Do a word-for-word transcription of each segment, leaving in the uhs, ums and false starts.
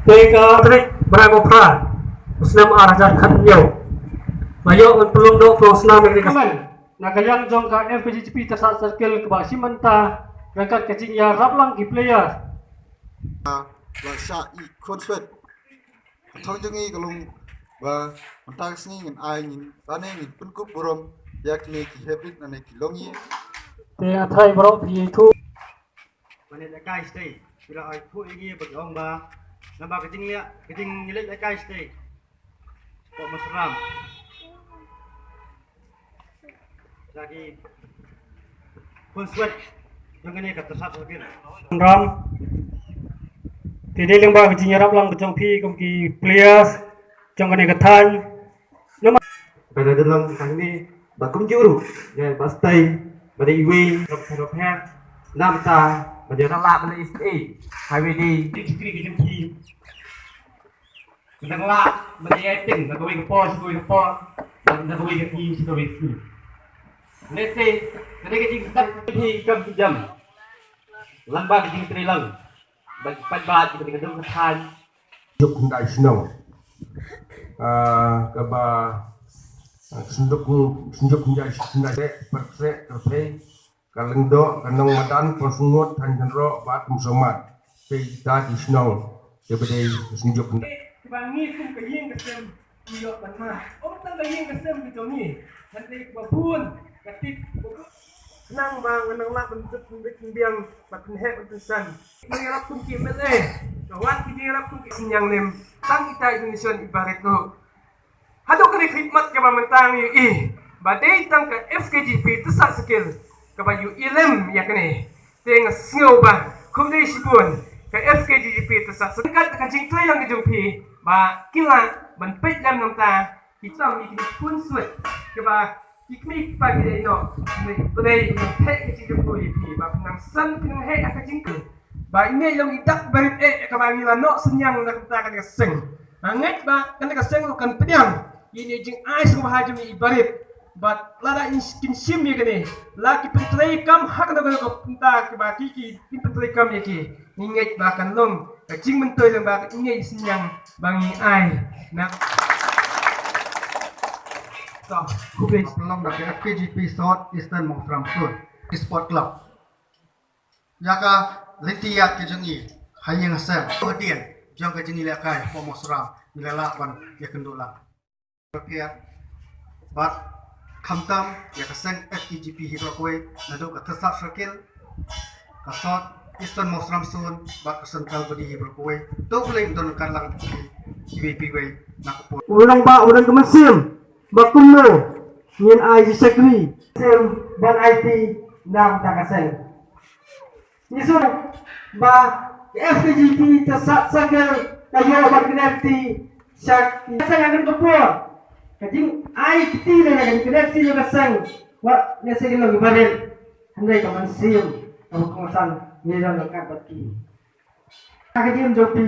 Te ka tarik bnai Phra, snem ar hajar khathynñiew. Ba ïoh ban pynlong doh pynlong snam ïa ka. Na ka liang jong ka F K G G P Tarsad Circle kaba shim bynta ryngkat ka jingïarap lang ki player. Ba shah i khunswet. Ka thong jong ngi ka long ba mynta ka sngi ngin ai ngin lane ngin pynkup burom ïa kine ki heprit lane ki longïing. Te athai baroh phi ïathuh. Ba ne da kai stay. Phi la ai thuh ïa ngi ba ki ong ba naba ka jingleh ka jingleh da kai stay. Ko masram. Lagi. Pun swet. Jong kane ka Tarsad Circle. Ram. Te dei lyngba ka jingïarap lang ka jong phi kum ki players jong kane ka thaiñ. Namar ba da dang lang kane ba kumjuh ruh ïa ba stay ba da iwei ka pher pher. Namta ba da la ba da is e highway day. Ki kri ki jong phi. Ka dang lah ban ïa teng na kawei ka por sha kawei ka por, na kawei ka sngi sha kawei ka sngi. Lehse ka dei ka jingstad ka dei kam ki jam. Lang ba ka jingtrei lang ba ki paidbah ki ba ka dei ka dong ka thaiñ. Juk khyndai shnong. Ah, kaba ah, senduk senduk khyndai khyndai sek per sek per sek. Ka Lyngdoh, ka Nongmadan, Ponsngut, Thaiñ Kynroh bad Kmsawmat. Te kita ki shnong kiba dei ka shnong jong. Kiba ngi kum ka ïing ka sem ngi ïoh ban mad. Ym tang ka ïing ka sem ka jong ngi, hynrei kiba bun ka tip. Khnang ba ngan nang lah ban jop ban bit ban biang bad ban heh ban pynsan. Ngi ïarap kum ki M L A, ka wan ki ïarap kum ki sniang nem. Tang kita i donation i barit ruh. Haduh kane ka khidmat kaba mynta ngi ïohi ba dei tang ka F K G P Tarsad Circle kaba ïohi lem ïa kane. Te nga sngew ba kumne shibun ka F K G P Tarsad Circle kat ka jingtrei lang ka jong phi ba ki lah ban peit lem nangta ki tam ïa kine ki pun swet kaba ki kmie ki kpa ki dei noh. Kine ki pynlong ïa kane ka jingkyrkhu ïa phi ba phi nang san phi nang heh ïa ka jingkyrkhu. Ba ine i long i dak barit eh kaba ngi la noh synñiang na ka bynta kane ka seng. Nga ngeit ba kane ka seng ruh kan pdiang ïa ine i jingai sngewbha jong i barit. Bad lada kin shim ïa kane, la ki pyntrei kam ha kano kano ka bynta kiba ki ki kin pyntrei kam ïa ki. Ngi ngeit ba kan long ka jingmyntoi lem ba ka ine i synñiang ba ngi ai na. To, khublei. Pynlong da ka F K G P South Eastern Mawsynram Zone Sport Club. Ïa ka lynti ïaid ka jong ngi ha ïing ha sem. Hadien jong ka jingïalehkai hapoh Mawsynram ngi la lah ban ïakynduh lang. Ka phiat bad khamtam ïa ka seng F K G P hi baroh kawei, naduh ka Tarsad Circle, ka South Eastern Mawsynram Zone bad ka Central body hi baroh kawei. To U Blei un don ryngkat lang bad phi iwei pa iwei na ka por. U Rangbah u don ka mynsiem ba kumno ngin ai shakri, mynsiem ban aiti na ka bynta ka seng. Ngi sngewthuh ba ka F K G P Tarsad Circle ka ïoh ban connect sha ka seng ha kane ka por. Ka jingai kti ne ka jingconnect jong ka seng, wat ne seng ki long ki barit, hynrei ka mynsiem kaba kongsan ngi don ryngkat bad ki. Ha ka jingim jong phi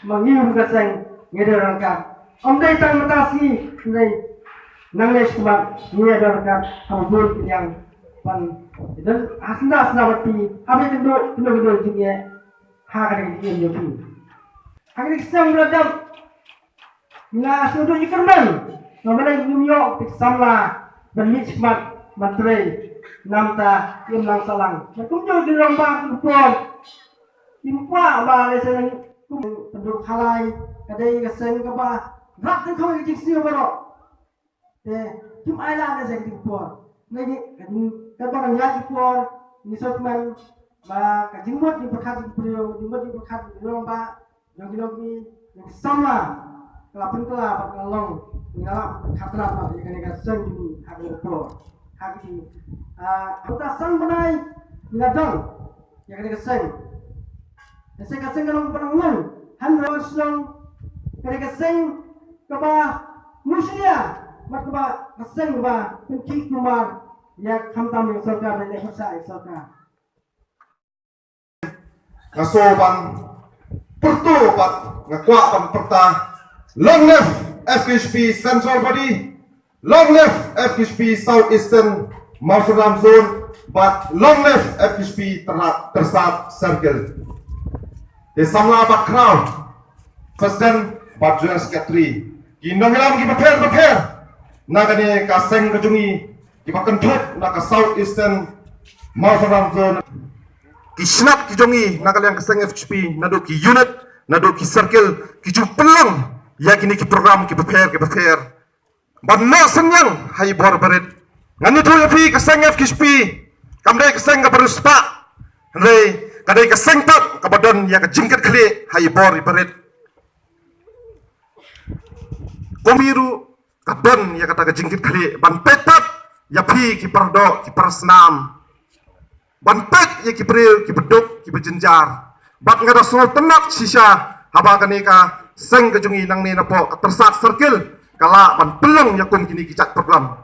ma ngi kum ka seng ngi don ryngkat. Ym dei tang mynta sngi, hynrei nangne shakhmat ngi don ryngkat ha bun ki liang. Ban don ha senda senda bad phi ha phi kynduh kynduh kynduh jingeh. Ha ka dei ka jingim jong phi ha ka dei ka seng ba la dep. Nga sngewthuh ïa kyrmen namar ngim ïoh ki samla ban mih shakhmat ban trei. Namta im lang sahlang. Bad kumjuh ki rangbah ki por. Kim kwah ba lehse nang kum pynduh khalai ka dei ka seng kaba rap tang khawai ka jingsniew baroh. Te kim ai lad lehse ka dei ka por. Ngi ka dei kaba nang ïaid ka por ngi sngewthuh ba ka jingmut jingpyrkhat jong ki briew, jingmut jingpyrkhat jong ki rangbah, jong ki nongkmie, jong ki samla ka la pynkylla bad ka la long ngi la lah pynkhaptra bad ïa kane ka seng jong ngi ha kane ka por. Ha kane ka, ah, ha ka san bnai ngi la don ïa kane ka seng. Ka seng, ka seng ka long kaba nang long hynrei shnong, kane ka seng kaba mushlia bad kaba ka seng kaba pynkhih kulmar ïa khamtam ïa ka sorkar, ïa ka sorkar. Nga sngewbha ban pyrta bad nga kwah ban pyrta, long live F K G P Central Body. Long live F K G P South Eastern Mawsynram Zone, bad long live F K G P Tyrhat Tyrsad Circle. Te samla bad khraw. President bad Joint Secretary, ki nongïalam kiba pher bapher na kane ka seng ka jong ngi, kiba kynthup na ka South Eastern Mawsynram Zone, ki shnat ki jong ngi na ka liang ka seng F K J P, naduh ki unit, naduh ki circle, ki ju pynlong ïa kine ki program kiba pher kiba pher ban noh synñiang ha i bor barit. Ngan ïathuh ïa phi, ka seng F K J P kam dei ka seng kaba riewspah, hynrei ka dei ka seng pat kaba don ïa ka jingkitkhlieh ha i bor i barit. Kum i ruh ka don ïa kata ka jingkitkhlieh ban peit pat ïa phi ki paradoh ki parasnam, ban peit ïa ki briew kiba duk kiba jynjar. Bad nga da sngewtynnat shisha haba kane ka seng ka jong ngi nangne napoh ka Tyrsad Circle ka lah ban pynlong ïa kum kine ki jait program.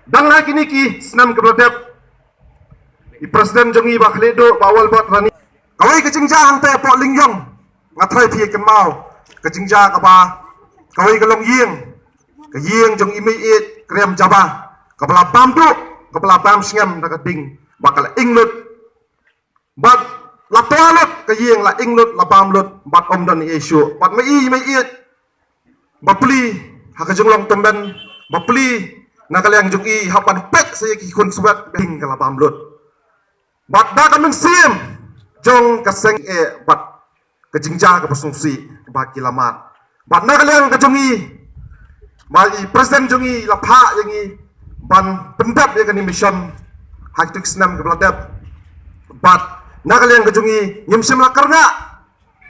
Dang ha kine ki snem kiba la dep, i President jong ngi Bah Khlehduh, Bah Walbert Rani, kawei ka jingjia hangta hapoh Lyngïong, nga tharai phi ïa kynmaw, ka jingjia kaba kawei ka longïing, ka ïing jong i Meiieid Krem Jaba, kaba la bam duh, kaba la bam sngem da ka ding, ba ka la ing lut. Bad la twa lut ka ïing, la ing lut, la bam lut, bad ym don ei ei shuh. Bad ma i Meiieid bapli ha ka jinglong tymmen, bapli na ka liang jong i, hap ban peit sa ïa ki khunswet, ka ding ka la bam lut. Bad da ka mynsiem jong ka seng eh, bad ka jingjia kaba sngewsih kaba ki la mad. Bad na ka liang ka jong ngi, ba i President jong ngi la phah ïa ngi ban pyndep ïa kane mission ha kito ki snem kiba la dep. Bad na ka liang ka jong ngi, ngim shym la kyrngah,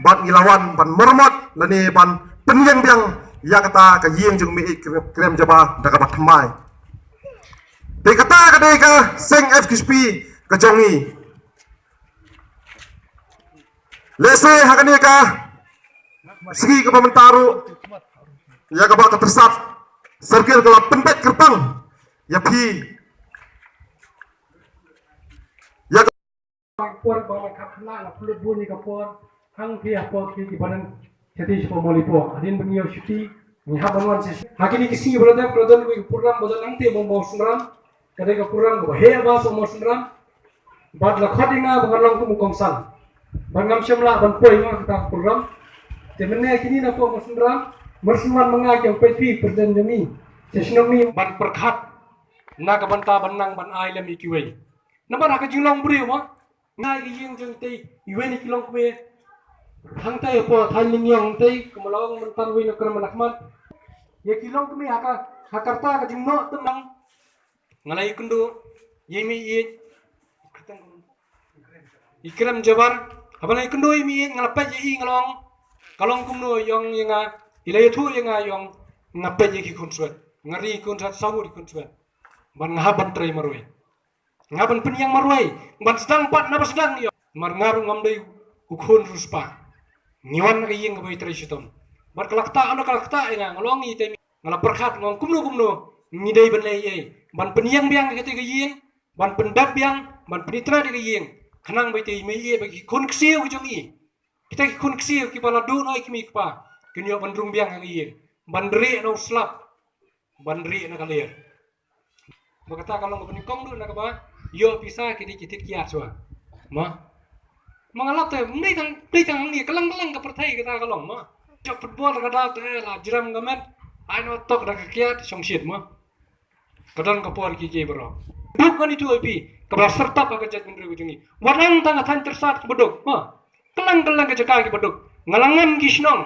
bad ngi la wan ban maramot lane ban pynïeng biang ïa kata ka ïing jong i Meiieid Krem Jaba da kaba thymmai. Te kata ka dei ka seng F K J P ka jong ngi. Lehse ha kane ka sngi kaba mynta ruh, ïa kaba ka Tyrsad Circle ka la pynbeit kyrpang ïa phi, ïa ka por ba la khap na la pynlut bun ïa ka por hang phi ha por ki ki banan. Shatei shapoh Mawlaipoh, hadien ba ngi ïoh shuti, ngi hap ban wan sha. Ha kine ki sngi ba la dep, ka la don kawei ka program ba don hangtei ba Mawsynram. Ka dei ka program kaba heh ba shapoh Mawsynram. Bad la khot ïa nga ba ngan long kum u kongsan. Bad ngam shym lah ban poi ma kata ka program. Te mynne kine napoh Mawsynram, mynsiem ma nga ki ong peit phi President jong ngi, sha shnong ngi, ban pyrkhat na ka bynta ban nang ban ai lem ïa kiwei. Namar ha ka jinglong briew ma, nga ïa ka ïing jong tei, iwei na ki longkmie hangtei hapoh thaiñ Lyngïong hangtei, kumba la ong mynta uwei na Kyrmen Ahmad. Ïa ki longkmie ha ka, ha ka rta ka jingnoh tymmen. Nga la ïakynduh ïa i Meiieid, i Krem Jaba. Haba la ïakynduh ïa i Meiieid, nga la peit ïa i, nga la ong, ka long kumno? I ong ïa nga, i la ïathuh ïa nga, i ong, nga peit ïa ki khunswet, nga ri ki khunswet, saw ngut ki khunswet. Bad nga hap ban trei marwei. Nga ban pynïeng marwei, ban sdang pat na ba sdang ïa. Namar nga ruh ngam dei u khun riewspah. Ngi wan na ka ïing kaba ïatrei shitom. Bad ka la ktah, ynda ka la ktah ïa nga, nga la ong ïa i Temi, nga la pyrkhat, nga ong kumno kumno ngi dei ban leh ei ei ban pynïeng biang ïa katei ka ïing, ban pyndep biang, ban pynitynnad ïa ka ïing, khnang ba itei i Meiieid bad ki khun ksiew ki jong i, kita ki khun ksiew kiba la duh noh ïa i kmie i kpa, kin ïoh ban rung biang ha ka ïing, ban rieh na u slap, ban rieh na ka lyer. Ba kata ka long kaba nyngkong duh na kaba ïoh pisa ki dei ki thied kiad shuwa. Ma, ma nga lap te mne kang, mne kang hangne, kylleng kylleng ka pyrthei kata ka long ma. Jop football da ka daw te la jrem ka met, ai noh tok da ka kiad shong shit ma. Ka don ka por ki kiei baroh. Duk ngan ïathuh ïa phi, kaba la syrtap ha ka jaitbynriew ka jong ngi, wat nang tang ha thaiñ Tyrsad kaba duk ma. Kylleng kylleng ka jaka kiba duk, nga la ngam ki shnong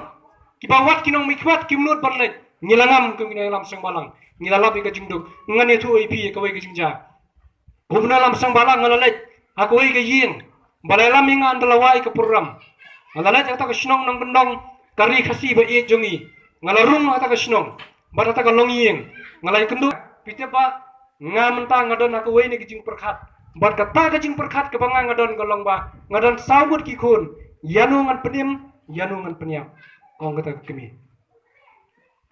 kiba wat ki nongmihkhmat kim nud ban leit, ngi la ngam kum ki nongïalam seng balang. Ngi la lap ïa ka jingduk. Ngan ïathuh ïa phi ïa kawei ka jingjia. Kumno lam seng balang nga la leit ha kawei ka ïing ba la ïalam ïa nga ynda la wai ka program. Nga la leit ha kata ka shnong Nongkyndong, ka ri Khasi ba ïeit jong ngi. Nga la rung ha kata ka shnong bad ha kata ka longïing. Nga la ïakynduh, phi tip ba nga mynta nga don ha kawei na ka jingpyrkhat. Bad kata ka jingpyrkhat kaba nga nga don ka long ba nga don saw ngut ki khun, ïano ngan pynim, ïano ngan pynïap, ong kata ka kmie.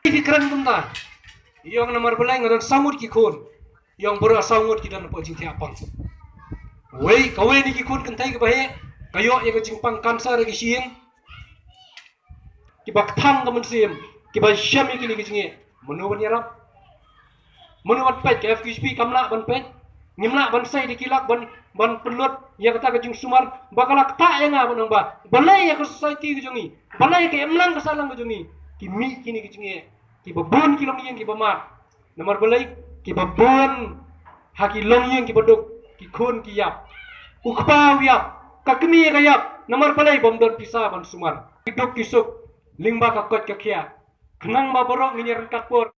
Ki kren kumta. I ong namar balei nga don saw ngut ki khun. I ong baroh saw ngut ki don hapoh jingthiah pang. Wei, kawei na ki khun kynthei kaba heh, ka ïoh ïa ka jingpang cancer ha ka shyieng. Kiba kthang ka mynsiem, kiba shem ïa kine ki jingeh. Mano ban ïarap? Mano ban peit? Ka F K J P kam lah ban peit. Ngim lah ban sei da ki lak ban ban pynlut ïa kata ka jingsumar ba ka la ktah ïa nga ban ong ba balei ïa ka society ka jong ngi, balei ka imlang ka sahlang ka jong ngi ki mih kine ki jingeh kiba bun ki longïing kiba mar. Namar balei? Kiba bun ha ki longïing kiba duk, ki khun ki ïap, u kpa u ïap, ka kmie ka ïap. Namar balei? Bym don pisa ban sumar. Ki duk ki suk lyngba ka koit ka khiah, khnang ba baroh ngin ïa ryngkat por.